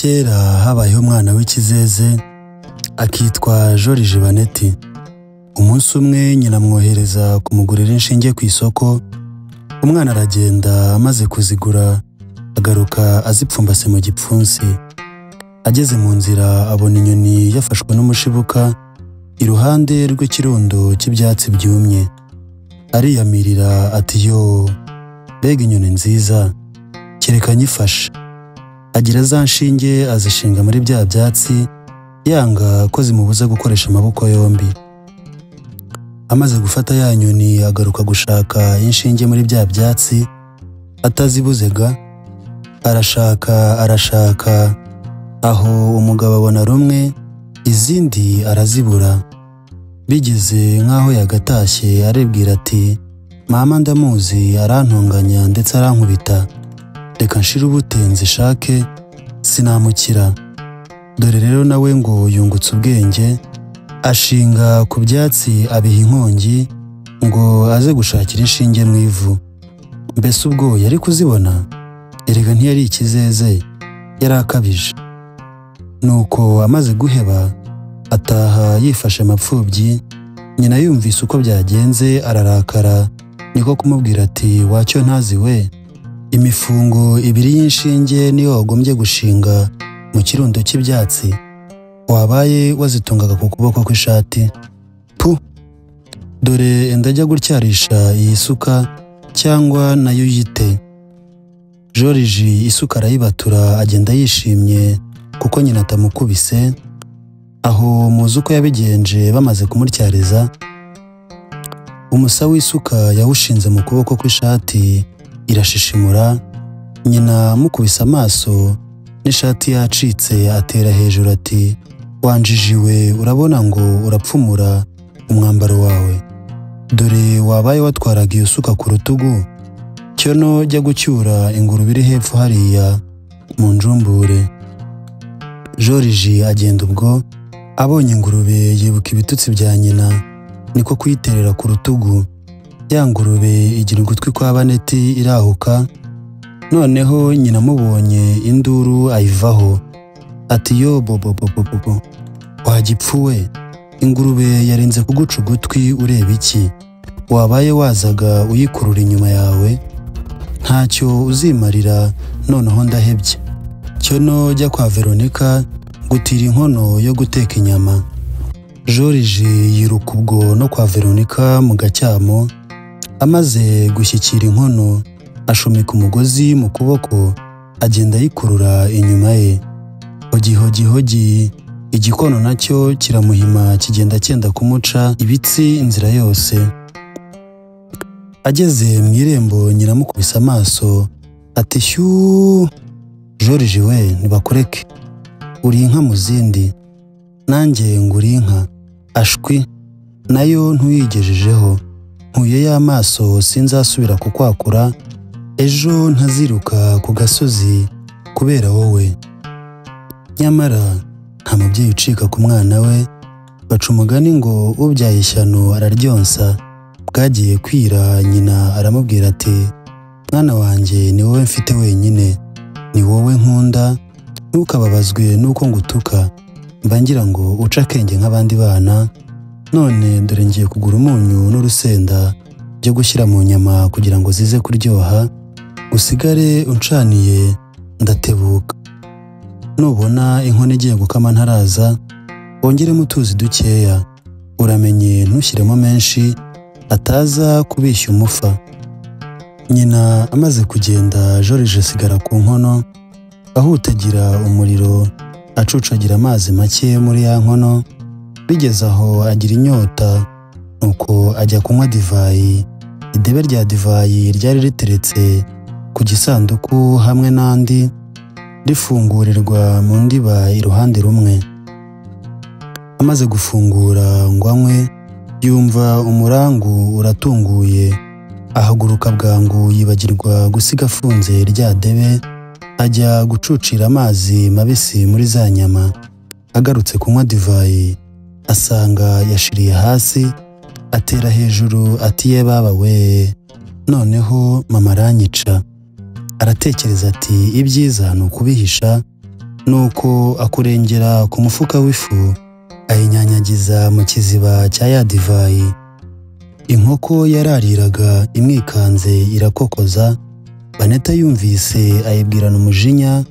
Kera habayeho umwana w'ikizeze akitwa Joriji Baneti. Umunsi umwe nyina amwohereza kumugurira inshinge ku isoko, umwana aragenda amaze kuzigura agaruka azipfumbase mu gipfunsi. Ageze mu nzira abona inyoni yafashwe n'umushibuka iruhande rw'ikirundo cy'ibyatsi byumye. Ariyamirira ati yo, mbega inyoni nziza, kereka nyifashe. Agira za nshinge azishinga muri bya byatsi, yanga ko zimubuza gukoresha amaboko yombi. Amaze gufata ya nyoni agaruka gushaka inshinge muri bya byatsi, atazibuzega, arashaka arashaka, aho umugabo abona rumwe, izindi arazibura. Bigeze nk'aho yagatashye aribwira ati mama ndamuzi arantonganya ndetse arankubita, reka nshire ubute nzishake sinamukira. Dore rero nawe ngo yungutse ubwenge, ashinga ku byatsi abiha inkongi ngo aze gushakira inshinge mu ivu. Mbese ubwo yari kuzibona? Erega ntiyari ikizeze, yari akabije. Nuko amaze guheba ataha yifashe amapfubyi. Nyina yumvise uko byagenze ararakara, niko kumubwira ati wacyo ntazi we, imifungo ibiri y'inshinge niyo wagombye gushinga mu kirundo cy'ibyatsi, wabaye wazitungaga ku kuboko kw'ishati. Pu, dore ndajya gutyarisha iyi suka cyangwa nayo uyite. Joriji isuka arayibatura agenda yishimye kuko nyina atamukubise. Aho muzi uko yabigenje bamaze kumutyariza, umusa w'isuka yawushinze mu kuboko kw'ishati irashishimura. Nyina amukubise amaso n'ishati yacitse atera hejuru ati wanjijiwe, urabona ngo urapfumura umwambaro wawe, dore wabaye watwaraga iyo suka ku rutugu, cyono jya gucyura ingurube iri hepfo hariya mu njumbure. Joriji agenda ubwo abonye ingurube yibuka ibitutsi bya nyina, niko kuyiterera ku rutugu. Ya ngurube igira ugutwi kwa Baneti irahuka. Noneho nyina amubonye induru ayivaho ati yo bobobobobo, wagipfuwe, ingurube yarenze kuguca ugutwi ureba iki? Wabaye wazaga uyikurura inyuma yawe, ntacyo uzimarira, noneho ndahebye. Cyono jya kwa Veronika gutira inkono yo guteka inyama. Joriji yiruka ubwo no kwa Veronika mu gacyamo. Amaze gushyikira inkono ashomeka umugozi mu kuboko agenda ayikurura inyuma ye. Hogi hogi hogi, igikono nacyo kiramuhima kigenda cyenda kumuca ibitsi inzira yose. Ageze mu irembo nyina amukubise amaso ati shyuu, Joriji we ntibakureke, uri inka mu zindi, nanjye nguri inka, ashwi nayo ntuyigejejeho, nkuye y'amaso sinzasubira kukwakura, ejo ntaziruka ku gasozi kubera wowe. Nyamara nta mubyeyi ucika ku mwana we, baca umugani ngo ubyaye ishyano araryonsa. Bwagiye kwira nyina aramubwira ati mwana wanjye ni wowe mfite wenyine, ni wowe nkunda, ntukababazwe nuko ngutuka, mba ngira ngo uce akenge nk'abandi bana. None dore ngiye kugura umunyu n'urusenda byo gushyira mu nyama kugira ngo zize kuryoha, usigare uncaniye ndatebuka. Nubona inkono igiye gukama ntaraza, wongeremo utuzi dukeya, uramenye ntushyiremo menshi ataza kubishya umufa. Nyina amaze kugenda Joriji asigara ku nkono ahutagira umuriro, acucagira amazi make muri ya nkono. Bigeze aho agira inyota, nuko ajya kunywa divayi. Idebe rya divayi ryari riteretse ku gisanduku hamwe n'andi, rifungurirwa mu ndiba iruhande rumwe. Amaze gufungura ngo anywe, yumva umurangu uratunguye, ahaguruka bwangu yibagirwa gusiga afunze rya debe, ajya gucucira amazi mabisi muri za nyama. Agarutse kunywa divayi asanga yashiriye hasi, atera hejuru ati ye baba we, noneho mama aranyica. Aratekereza ati ibyiza ni ukubihisha, Nuko akurengera ku mufuka w'ifu, ayinyanyagiza mu kiziba cya ya divayi. Inkoko yarariraga imwikanze irakokoza. Baneti yumvise ayibwirana umujinya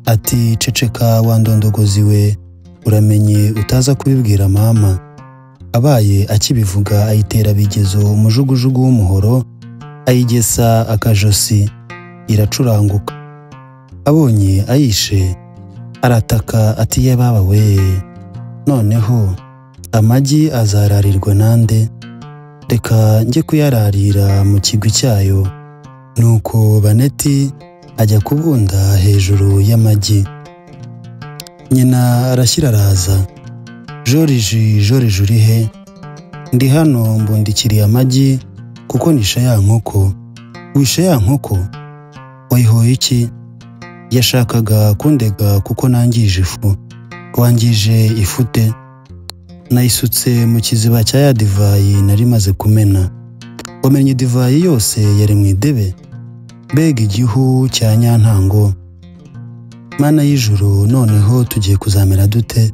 ati ceceka wa ndondogozi we, uramenye utaza kubibwira mama. Abaye akibivuga ayitera bigezo umujugujugu w'umuhoro, ayigesa akajosi iracuranguka. Abonye ayishe arataka ati ye baba we, noneho amagi azararirwa nande? Reka njye kuyararira mu kigwi cyayo. Nuko Baneti ajya kubunda hejuru y'amagi. Nyina arashyira araza. Joriji, Joriji uri he? Ndi hano mbundikiriye amagi kuko nishe ya nkoko. Wishe ya nkoko? Wayihoye iki? Yashakaga kundega kuko nangije ifu. Wangije ifute? Nayisutse mu kiziba cya ya divayi nari maze kumena. Wamenye divayi yose yari mu idebe? Mbega igihu cya nyantango! Mana y'ijuru, noneho tugiye kuzamera dute?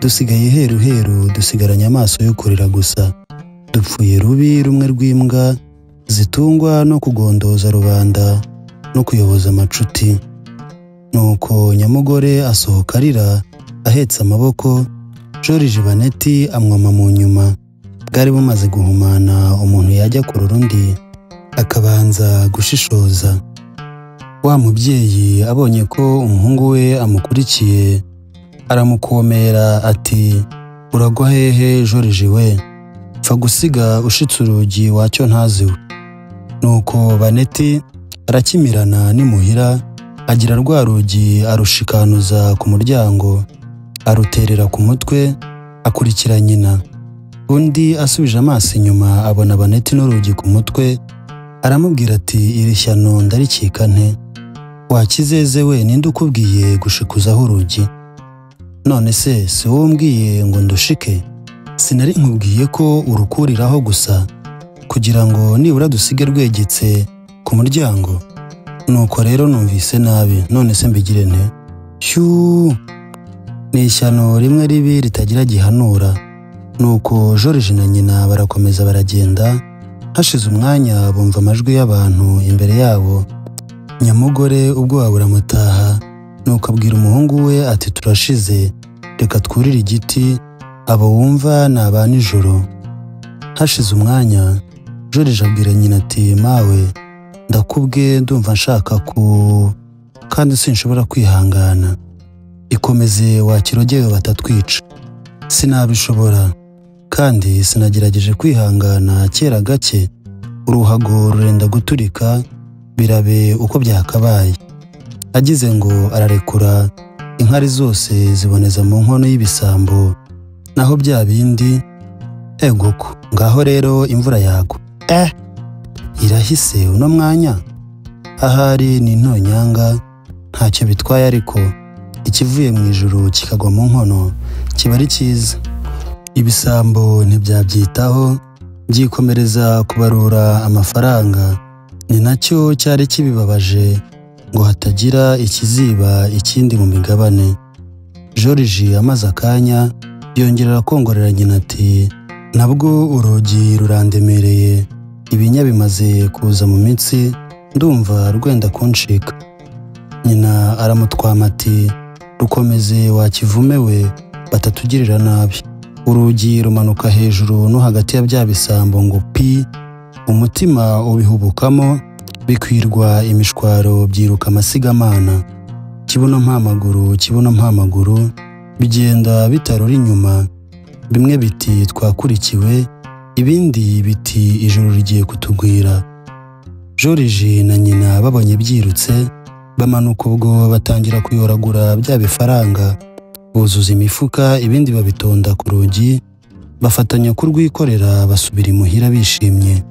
Dusigaye heru heru, dusigaranye amaso yo kurira gusa. Dupfuye rubi rumwe rw'imbwa zitungwa no kugondoza rubanda no kuyoboza amacuti. Nuko nyamugore asohoka arira ahetse amaboko. Joriji Baneti amwama mu nyuma. Bwari bumaze guhumana, umuntu yajya kurora undi akabanza gushishoza. Wa mubyeyi abonye ko umuhungu we amukurikiye aramukomera ati uragwa hehe Joriji we? Pfa gusiga ushitse urugi wacyo ntaziwe. Nuko Baneti arakimirana n'imuhira, agira rwa rugi arushikanuza ku muryango, aruterera ku mutwe, akurikira nyina. Undi asubije amaso inyuma abona Baneti n'urugi ku mutwe, aramubwira ati iri shyano ndarikika nte? Wakizeze we, ninde ukubwiye gushikuzaho urugi? None se si wowe umbwiye ngo ndushike? Sinari nkubwiye ko urukuriraho gusa kugira ngo nibura dusige rwegetse ku muryango? Nuko rero numvise nabi, none se mbigire nte? Shyuu! Ni ishyano rimwe ribi ritagira gihanura. Nuko Joriji na nyina barakomeza baragenda. Hashize umwanya bumva amajwi y'abantu imbere yabo. Nyamugore ubwoba buramutaha, nuko abwira umuhungu we ati turashize, reka twurire igiti, abo wumva ni aba nijoro. Hashize umwanya Joriji abwira nyina ati mawe, ndakubwe ndumva nshaka ku kandi sinshobora kwihangana. Ikomeze wakirogewe batatwica. Sinabishobora kandi sinagerageje kwihangana kera gake, uruhago rurenda guturika, birabe uko byakabaye. Agize ngo ararekura, inkari zose ziboneza mu nkono y'ibisambo, naho bya bindi egoko. Ngaho rero imvura yagwa. Irahise uno mwanya? Ahari ni intonyanga, ntacyo bitwaye, ariko ikivuye mu ijuru kikagwa mu nkono kiba ari cyiza. Ibisambo ntibyabyitaho, byikomereza kubarura amafaranga. Ni nacyo cyari kibibabaje ngo hatagira ikiziba ikindi mu migabane. Joriji amaze akanya yongera akongorera nyina ati nabwo urugi rurandemereye, ibinya bimaze kuza mu mitsi, ndumva rwenda kuncika. Nyina aramutwama ati rukomeze wakivume we, batatugirira nabi. Urugi rumanuka hejuru no hagati ya bya bisambo ngo pi, umutima ubihubukamo, bikwirwa imishwaro byiruka amasigamana. Kibuno mpamaguru, kibuno mpamaguru, bigenda bitarura inyuma. Bimwe biti twakurikiwe, ibindi biti ijuru rigiye kutugwira. Joriji na nyina babonye byirutse, bamanuka ubwo batangira kuyoragura bya bifaranga, buzuza imifuka, ibindi babitonda ku rugi, bafatanya kurwikorera basubira imuhira bishimye.